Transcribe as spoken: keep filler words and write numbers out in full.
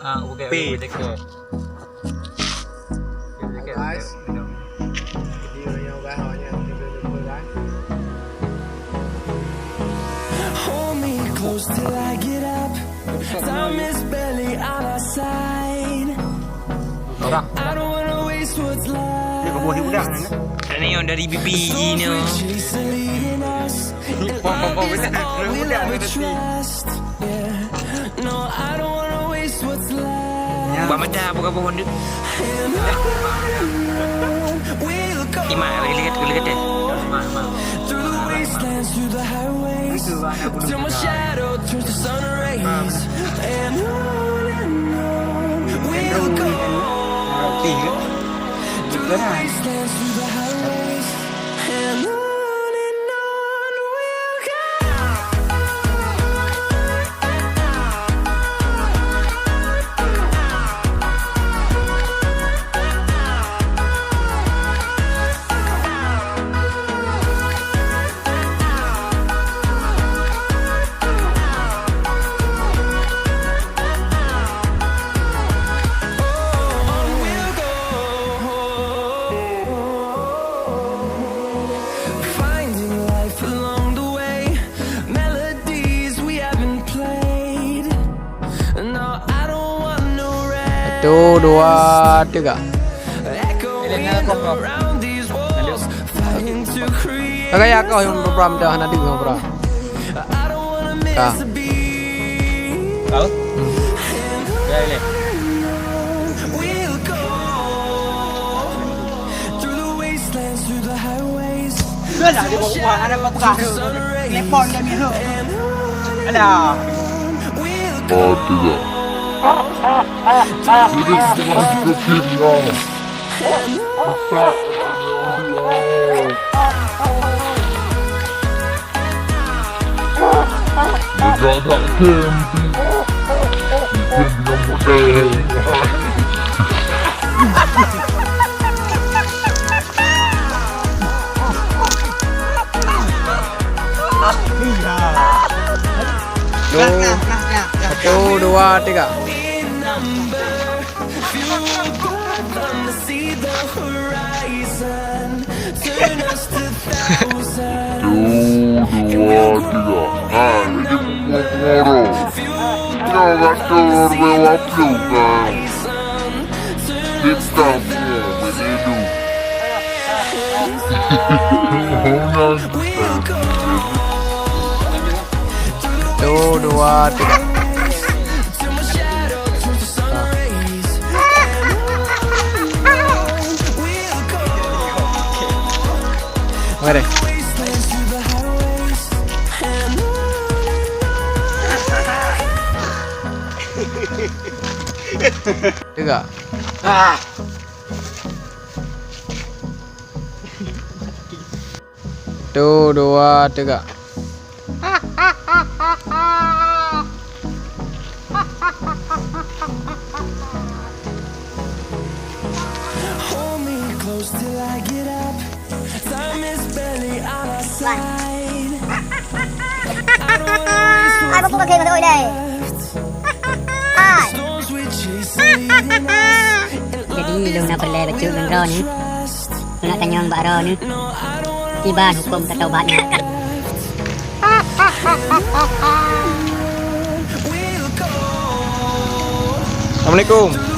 Ah, okey, okey, okey. Guys, video yang udah awaknya kita boleh jumpa, guys. Hold me close till I get up. Time is barely on our side. I don't wanna waste what's left. Dia keboh di udang ni. Ada yang dari B P G ni. Chasing leading us. And love is all we'll ever trust. Yeah. No, I don't wanna waste what's left. Buat macam apa kau pohon tu? And on and on we'll go. Imak, boleh kata, boleh kata. Through the wastelands, through the highways, till my shadow turns to sun rays. And on and on we'll go. Through the wastelands, through the highways, and on and on we'll go. Finding life along the way, melodies we haven't played. No, I don't want no rest. Satu, dua, tiga. Echoing around these walls, fighting to create. Kakak ya kau yang program dah hana dengar program. I don't wanna miss a beat. Tahu? Hmm. Ya, ini. We'll go through the wastelands, through the highways. Dah lah, dia bawa uang, ada apa-apa tu. Telepon dia ni tu. Alah. Oh, tiga. Jadi, dengan kecil, ya. Negara Kem. Kem dengan model. Satu, dua, tiga. Satu, dua, tiga. Ha, jadi bunga-bunga roh. Nyoe rata dua puluh kan. Kita bunga begitu. Satu, dua, tiga. Oke deh. Tiga. Satu, dua, tiga. Hold me close till I get up. Time is barely on our side. I don't wanna waste what's left. Hai. Jadi, lôn na peureulèe bacut ngon droeneuh. Keuneuk tanyong bak droeneuh, kiban hukôm tatobat nyan. Assalamualaikum.